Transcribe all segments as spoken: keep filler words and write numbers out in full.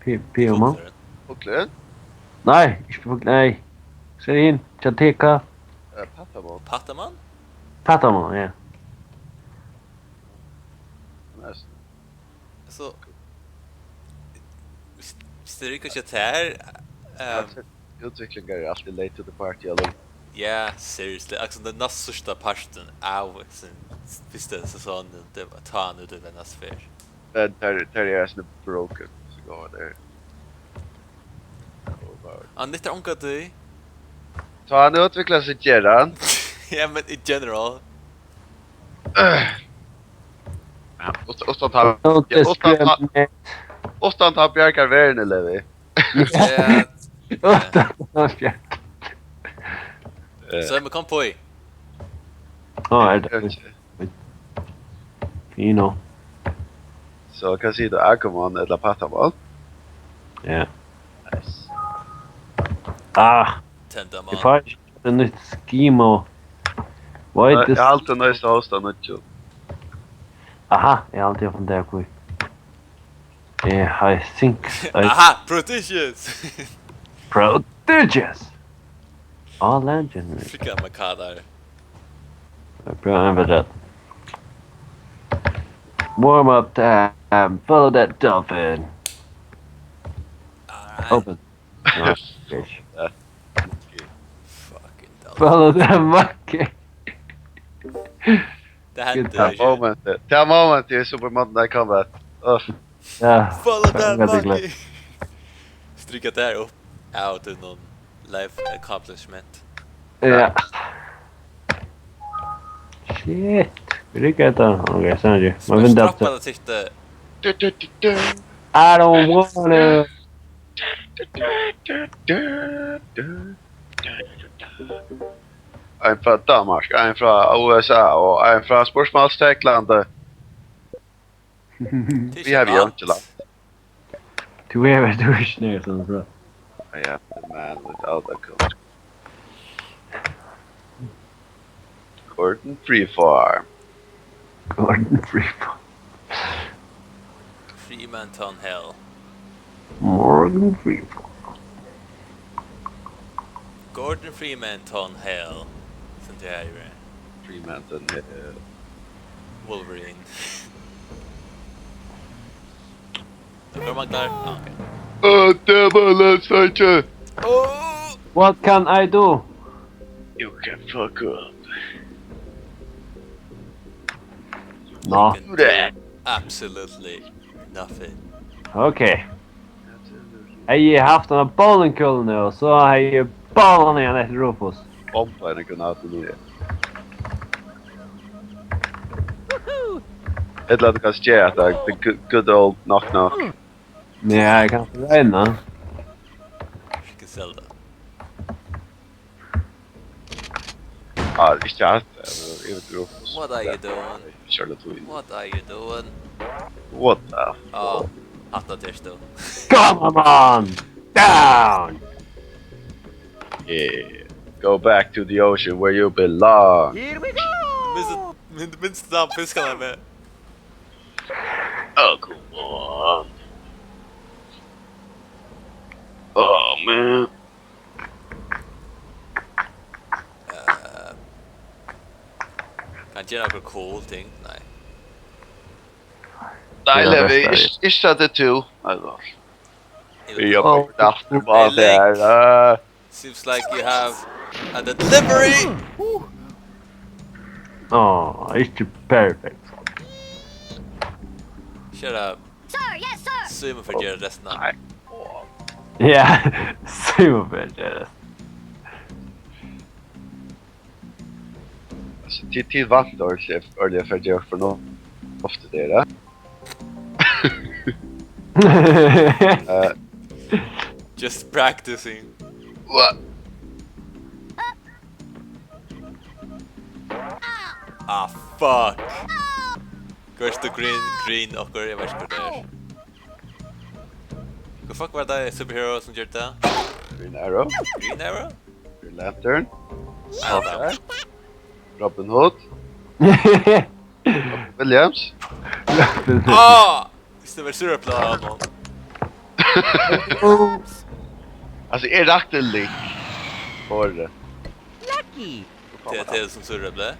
P-, P-, mann? Fuglurin. Fuglurin? Nei, ikki fugl, nei. Sær hin, Chateca. Eh, Patamon. Patamon? Patamon, ja. Næstan. So, hvis, hvis det rykker ikke til her, ehm, Altso, útviklingar er altíð late to the party, ella? Ja, seriously. Akkurat den næst største parten av sin første sesong, det var ta han ut i den næste fer. Men der, der er jeg sådan broken, så går det. Han nytter onka du. Ta han utvikla seg, ger han. Ja, men i general. Ja, uttan, uttan ta, Don't ja, uttan ta, discriminate. Uttan ta bjargar verden, Levi. Ja. Uttan ta bjargar. Eh. So, men kom på í. Á, er tað? Ok. You know. So, hvat sigur tú, Agumon ella Patamon? Ja. Nice. Ah, Tendamon. Eg fái ikki eitt nýtt skimo. Why Nei, this eg haldi nøyst at hosta nýggju. Aha, eg haldi eg fann tað hví. Yeah, I think I Aha, prodigious! Prodigious! All engine. Fika makadar. Eg prøvi at endra tað. Warm up time. Follow that dolphin. Alright. Open. Nice fish. Fucking dolphin. Follow that monkey. Tað hendi Tað ikki. Momentið, tað momentið í Super Monday Night Combat. Uff. Ja. Follow that monkey. Stryka tað upp av tínum life accomplishment. Ja. Shit. Hví riggar hetta? Ok, sorry. Man veit ikki. Strappa tað sikti. Du, du, du, du. I don't wanna. Du, du, du, du, du. Ein frá Danmark, ein frá U S A og ein frá Spursmálsteklandi. Tað er ikki alt. Vit hava jo ikki land. Tú er, tú er ikki nær, sånn, bro. I am the man without a gun. Gordon Freeform. Gordon Freeform. Freeman Town Hall. Morgan Freeman. Gordon Freeman Town Hall. Sum tað er. Freeman Town Hall. Wolverine. Hvør manglar? Ah, ok. Uh, devil is such a Oh! What can I do? You can fuck up. No. You can do absolutely nothing. Okay. Hevði eg havt eina bowlingkúlu nú, so hevði eg bowlað hann eftir Rufus. Bomba eina granatu niður. Ella tú kanst gera hatta, the good, good old knock knock. Ja, eg kann royna. Ikki selja. Ah, ikki hatta, eg veit Rufus. What are you doing? Charlotte Wynn. What are you doing? What the fuck? Á, hatta ert tú. Come on! Down! Yeah. Go back to the ocean where you belong. Here we go! Minst, min-, minst tann fiskan er við. Oh, come on. Oh, man. Eh, kann eg gera nakrar cool ting? Nei. Nei, ja, Levi, ikki, ikki at tað er tú. Nei, Eg veit. Eg havi aftur bara Hey, Link. Seems like you have a delivery. Á, ikki perfekt. Shut up. Sir, yes, sir. Símun fer gera restina. Nei. Ja, Símun fer gera restina. Altso, tit, tit vænta ordiliga, ordiliga fyri at gera okkurt fornuftigt her, ja? Eh, Just practicing. hva? Ah, fuck. Hvør er green, green og hvør, eg veit ikki hvat tað er. Hvat fuck var tað superhero sum gjørdi tað? Green Arrow. Green Arrow? Green Lantern. I don't know. Robin Hood. Williams. Ah! Hvis det var surplus av noen. Altso, eg rakti lík. Orðið. Lucky. Det er det som surplus.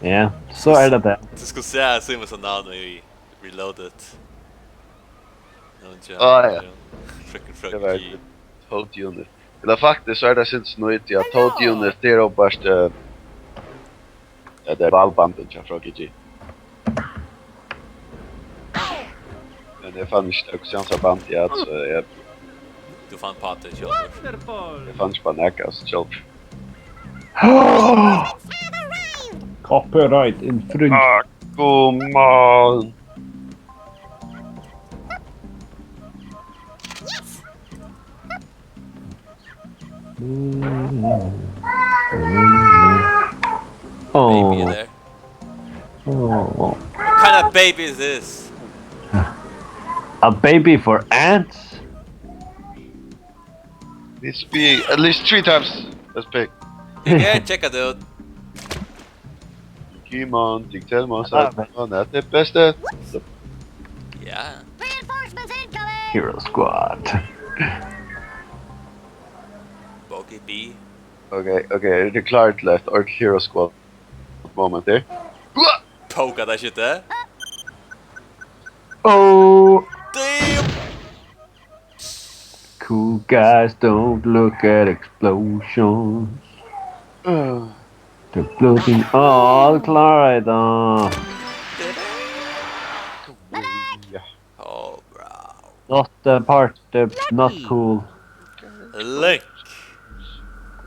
Ja, so er tað tað. Du skulle se Simons navn i Reloaded. No joke. Ah, ja. Frøken, Det var frøken G. Toad Unit. Ella faktiskt, so er tað sinns nøyt, ja, Toad Unit, det er jo bara, eh, ja, det er valbanden til Froggy G. Men eg fann ikki August Jansa band, ja, so eg, Du fann Pater, ja. Wonderful. eg fann ikki bara nakað, so sjálv. Copyright infringed. Ah, come on. Baby in Oh, there. Oh. What kind of baby is this? A baby for ants? Needs to be at least three times as big. Eg kann tjekka tað út. Come on, Digitale Monster. Ah, men- Han er det bedste. Ja. Reinforcements incoming! Hero Squad. Boggy B. Okay, okay, er det klart til et ordentligt Hero Squad moment der? Poke that shit there. Oh, Damn! Cool guys don't look at explosions. Uh, They're floating all cloud. Uh, ja. Oh, bro. Not the part, uh, not cool. Link.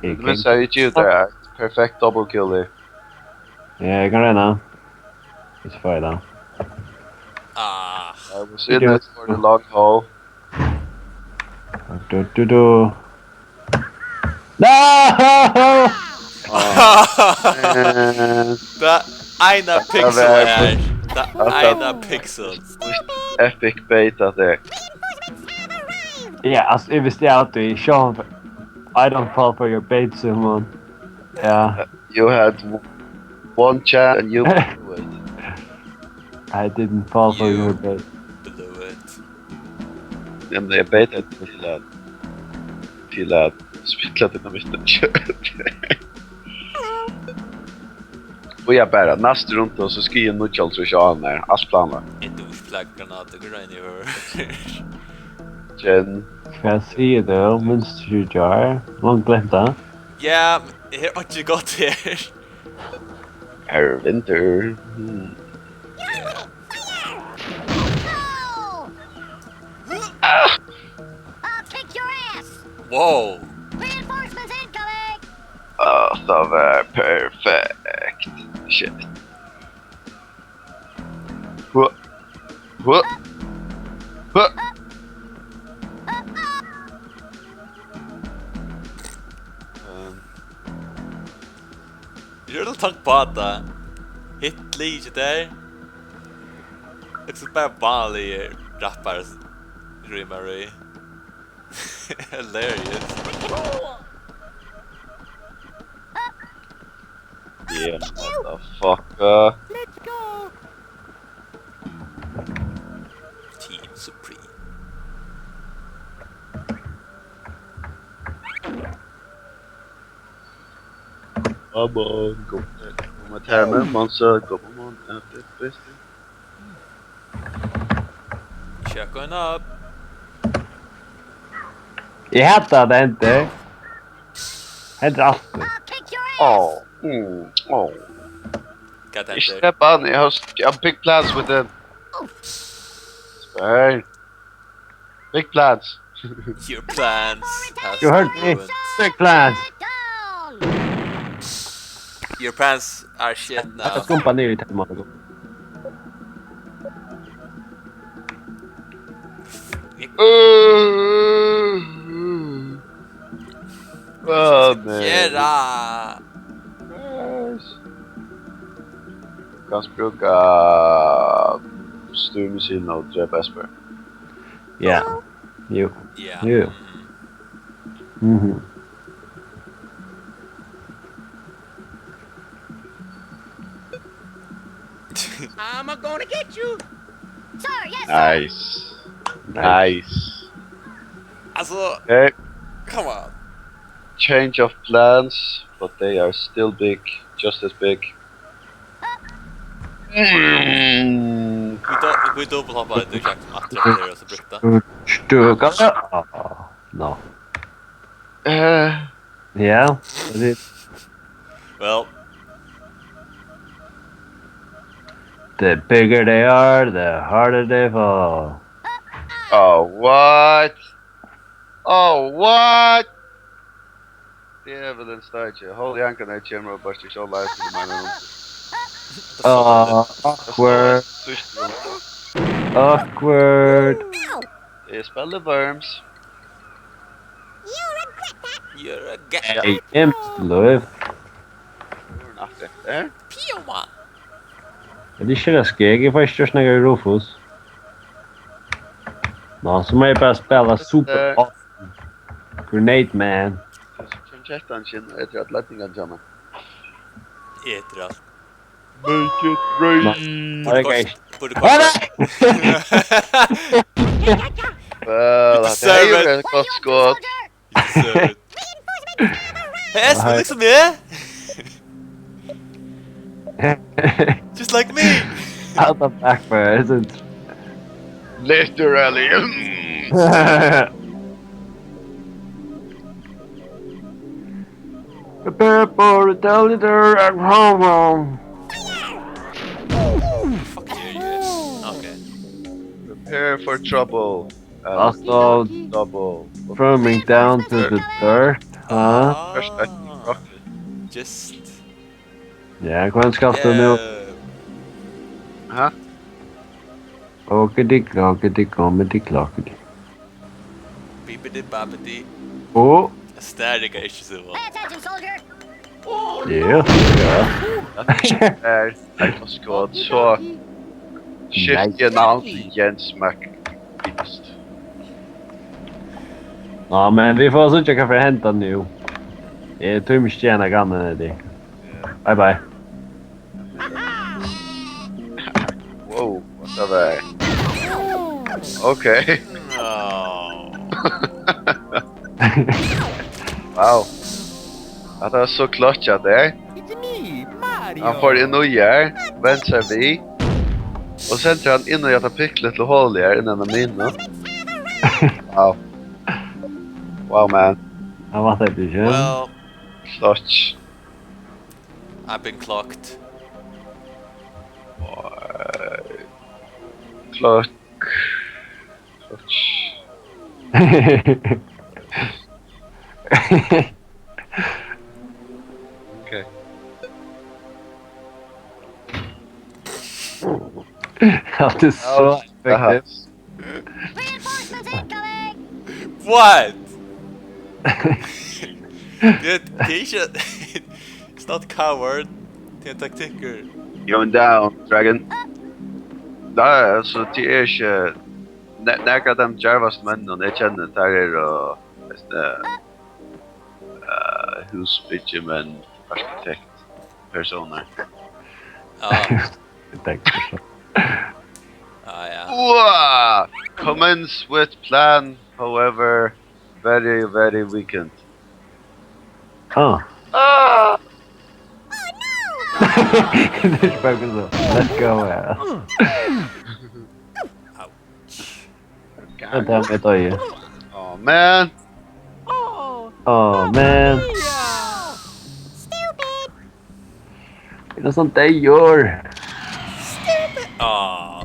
He Men can- så er det jo det. Perfekt double kill der. Ja, eg kann royna. Ikki feila. Ah. I was in it for the long haul. Du, du, du. No! Eh, Tað eina pixel er. Tað eina pixel. Epic bait at det. Ja, altso, eg visti at du sjálv. I don't fall for your bait, Simon. Ja, You had w- one chance and you blew it. I didn't fall for You- your bait. Blew it. Jamen, jeg bait at til at til at spille dynamitt. Og jeg bare, næste runde, og så skal jeg nå ikke alltid se han her. Alt planlagt. Eg dugi ikki flaggranatir, hvat er tað eg høyri? Jen, Hvat sigur tú? Minst tú gjør? Langt glømt tað. Ja, men eg havi ikki gott her. Herr Winter. Hmm. Oh! I'll kick your ass! Wow. Reinforcements incoming! Ah, det var perfekt. Shit. Hva? Hva? Hva? Ehm, Eg eri tank på at, eh, hitt liðið der. Eg skal bara vanliga rappar rímar í. Hilarious. yeah, motherfucker. Let's go. Team Supreme. Come on, go. Kom at her med, man så kommer man. Ja, det er det bedste. Check on up. Eg hati at tað hendir. Hendir altíð. I'll kick your ass! Oh. Mm, oh. Got that Ikke there. det bare, jeg har, jeg har big plans with them. Spør. Big plans. Your plans has You heard been me. Ruined. Big plans. Down! Your plans are shit now. Hetta skumpar niður í tey, mann. Go, Hvat skal eg gera? Kanst brúka stýrimissilin og drepa Esper. Ja. Jú. Ja. Jú, jú. Mhm. I'm gonna get you. Sir, yes, sir. Nice. Nice. Altso, okay. Come on. Change of plans, but they are still big, just as big. Mm. Hví do-, hví dobbelthoppaði tú ikki aftur eftir og so brúkti tað? Støka. Ah, no. Eh. Ja, det er det. Well. The bigger they are, the harder they fall. Oh, what? Oh, what? Djevulin steiki. Holy angan, eg kemur og bøtti sjálv live til meg. Ah, awkward. Awkward. Eg spæli Worms. You're a guy. Hey, I'm alive. Pio, man. Ja, det er ikke det skjegg. Jeg får ikke gjort noe i Rufus. Nå, så må jeg bare spille super awesome. Grenade Man. Kjønn kjeftan sin, etter at ledningen kommer. Etter at. Make it rain. Burde kost-, burde kost-. Well, you deserve it. Hetta er jo eitt gott skot. You deserve it. Hey, Espen, look at me. Just like me. Out of backfire, isn't? Literally. Prepare for retaliatory and home. Fuck you, yes. Okay. Prepare for trouble. Uh, also double. Firming down to the dirt, huh? Just. Ja, hva skal du nå? Eh. Hæ? Okedi, okedi, komedi, klokkedi. Bibidi, babidi. Å. Stadig er ikke så bra. Pay attention, soldier. Ja, ja. Her, her på skot, så skifter jeg navn til Jens McBeast. Ja, men vi får se hva som hender nå. Jeg tror vi stjener gammel, det. Bye, bye. Wow, what the fuck? Okay. Oh. Wow. Hatta var so clutch av tær. It's me, Mario. Hann fór inn í her, vend seg við, og sendir hann inn í hetta pikklitla holið her, inn í eina minu. Wow. Wow, man. Hann var tætt, ikki? Well, clutch. I've been clocked. Wow. Clutch. Okay. That is so effective. Reinforcements incoming! What? Det, det er ikke. It's not coward. Det er en taktikker. You're down, dragon. Nei, altso, tað er ikki. Ne-, nakrir av teimum djarvastu menninum eg kenni, teir eru, veitst tú, eh, húsbyggimenn, arkitektpersónar. Ja. Arkitektpersónar. Ja, ja. Wow! Commence with plan, however, very, very weakened. Ah. Ah! Let's go, yeah. Ouch. Vent, eg havi mitt oyga. Oh, man. Oh, man. Stupid. Er tað sovorðið tey gera? Stupid. Oh.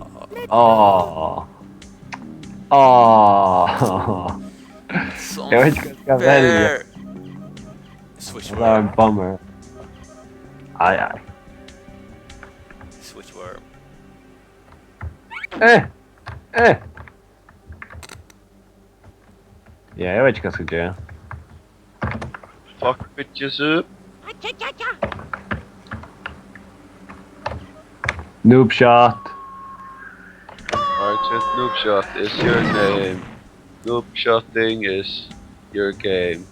Oh. Oh. Eg veit ikki hvat eg skal velja. Switch worm. Tað var ein bummer. Ai, ai. Switch worm. Eh! Eh! Ja, eg veit ikki, hvat eg skal gera. Fuck bitches up. Noob shot. Argent, noob shot is your name. Noob shotting is your game.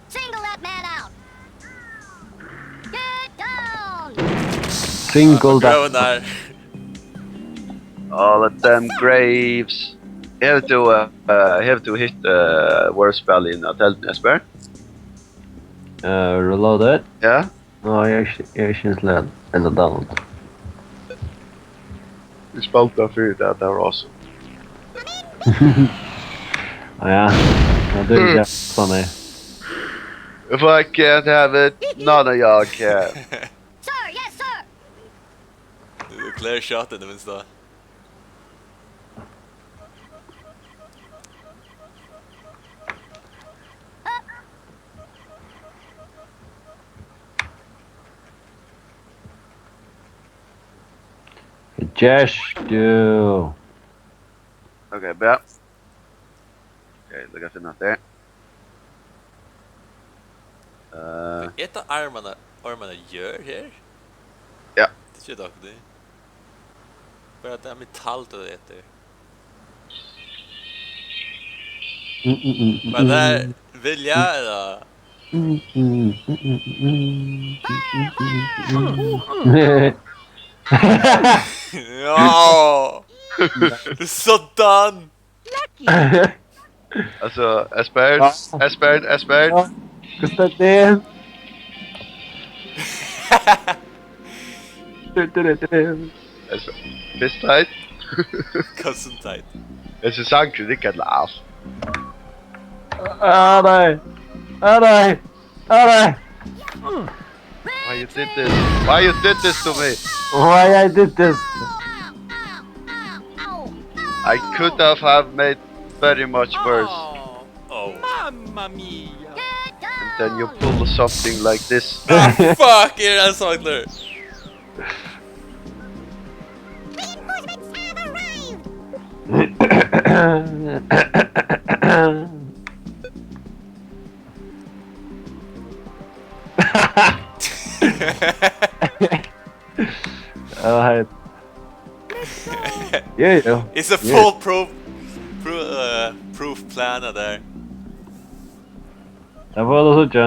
Single that man out. Get down. Single that. Prøven er All of them graves. Hevur tú, uh, hevur tú hitt uh, Worspal inn á telduni, Esper? Uh, reloaded. Ja? Nei, eg er ikki, eg er ikki installert. Ella download. Vit spældu fyri tað, tað var awesome. Ah, ja. Ja, det er ikke sånn, nei. If I can't have it, none of y'all can. Sir, yes, sir. Du er clear shot i det minste. Just do. Okay, bra. Okay, lukka at finna hatta. Uh, Er tað armarna, armarna gjør her? Ja. Det er ikke dere det. Bare at det er metall du etter. Mm, mm, mm, mm, Men det er vilja, eller? mm, mm, mm, mm, mm. Ja! Sådan! Altså, Esbern, Esbern, Esbern. Hvordan er det? Du, du, du, du. Esbern. Fyrst tætt. Custom tight. Hesi sangurin riggar til alt. Ah, nei. Ah, nei. Ah, nei. Why you did this? Why you did this to me? Why I did this? I could have, have made very much worse. Oh. Mamma mia! And then you pull something like this. Ah, fuck, er det en sånn klør? Reinforcements have arrived. Ja, hei. Ja, ja. It's a full proof, proof, uh, proof plan av det her. Tað fáa vit at síggja.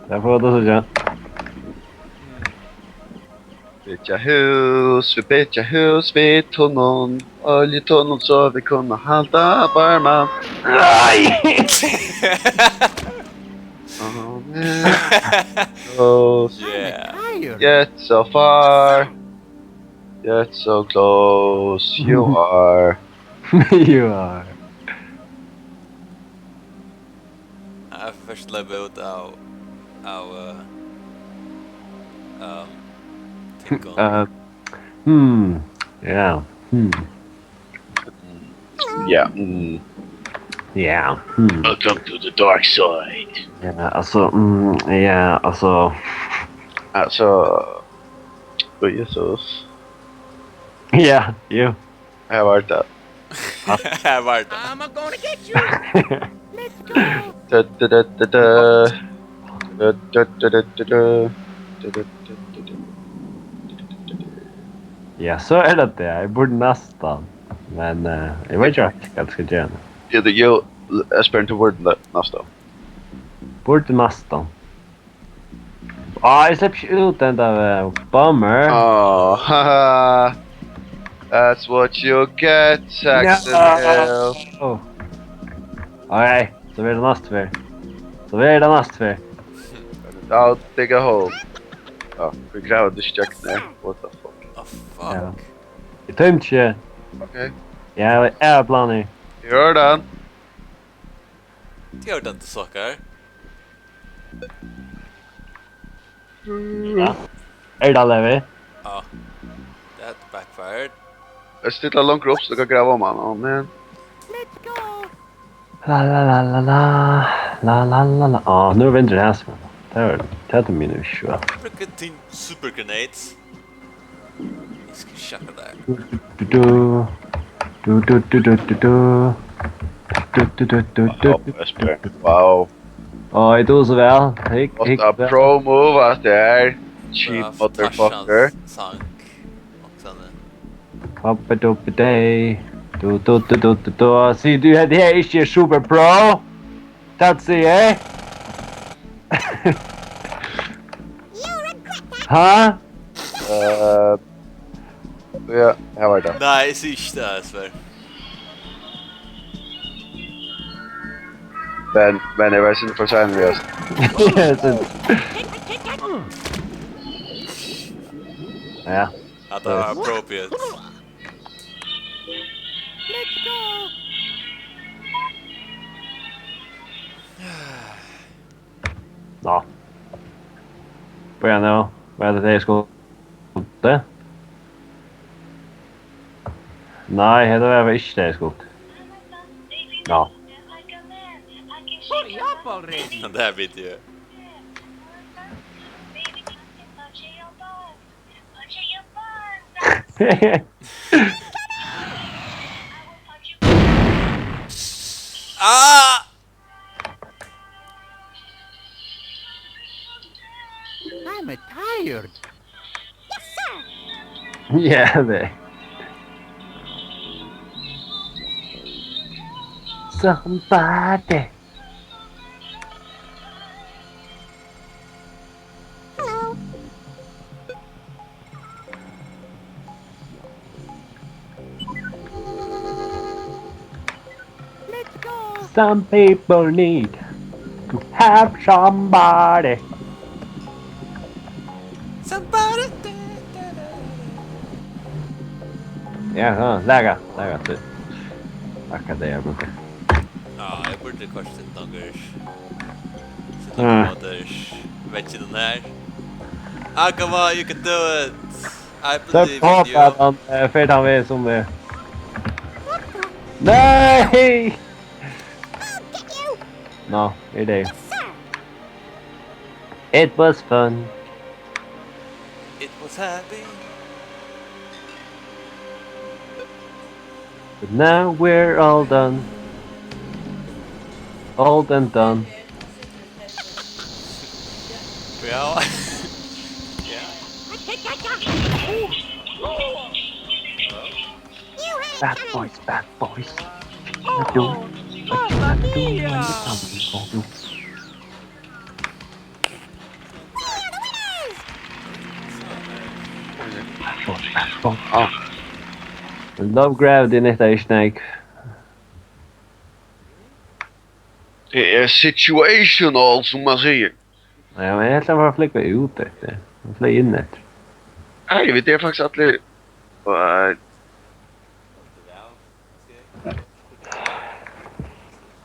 Tað fáa vit at síggja. Byggja hús, vit byggja hús við tunnum, oljutunnum, so vit kunnu halda varman. Nei! Oh, man. Close. Yeah. Yet so far, yet so close you are. You are. Jeg er først løpet ut av, av, uh, um, tingene. Uh, hmm. Ja. Hmm. Ja, mm. Ja. Hmm. Welcome to the dark side. Ja, altså, mm, ja, altså. Altså, oh, Jesus. Ja, jo. Her var det. Jeg var der. I'm gonna get you! Let's go! Da, da, da, da, da. Da, da, da, da, da, da. Da, da, da, da, da. Ja, so er tað tað. Eg burdi næstan. Men uh, eg veit ikki heilt hvat eg skal gera nú. Ja, det, jo, Esbern, tú burdi næstan. Burdi næstan. Á, eg sleppi ikki út henda veg. Bummer. Oh, haha. That's what you get, Saxon Hill. Oh. Alright, so verður tað næstu ferð. So verður tað næstu ferð. I'll dig a hole. Ja, vit grava tað í stjørnuna. What the fuck? Oh, Ja. fuck. Eg tømdi ikki. Okay. Ja, eg er planur. Gjør den. Det gjør den til sokker. Ja. Er tað, Levi? Ja. That backfired. Eg stilli langt upp, so eg kann grava um hann. Oh, man. Let's go! La, la, la, la, la. La, la, la, la. Á, nú er vindurin her, sum. Tað er, tað er mín issue. Brukar ting super grenades. Jeg skal sjekke der. Du, du. Du, du, du, du, du, du. du, du, du, du, du, Wow, du. Espen. Wow. Á, eg dugi so væl. Hygg, hygg, What a væl. Pro move out there. Cheap motherfucker. Tarzan sang. Og sådan. Hoppa duppa day. Du, du, du, du, du, du. Sig du, det her er ikke super pro. That's it, eh? Ha? Eh, ja, her var det. Nej, jeg synes ikke, det er svært. Men, men jeg var sådan for sådan, vi også. Jeg synes. Ja. Ja, det var appropriate. Nå. Bíða nú. Hvat er det, jeg skulle? Nei, hetta var vel ikki tað, eg skuldi. Ná. Hurry up already! Det er video. Ah! I'm tired. Yes, sir. Yeah, they. Somebody. Hello. Let's go. Some people need to have somebody. Somebody. Ja, ja, laga, laga, tú. Akkurát tað, eg brúki. Ja, eg burdi koyrt seg nakrar. Sett nakrar. Mm. Móti vegginum her. Akava, you can do it. I believe in you. So håpi eg at hann, eh, fer tann vegin sum eg. Nei! Nå, er tað. It was fun. It was happy. But now we're all done. Old and done. Well, yeah. Bad boys, bad boys. What you gonna do? What you gonna do when the sun is going? Love gravity, nyttar ikki nógv. Tað er situational, sum man sigur. Ja, men eg helt hann var at flúgva út eftir. Hann fleyg inn eftir. Nei, vit eru faktiskt allir, eh,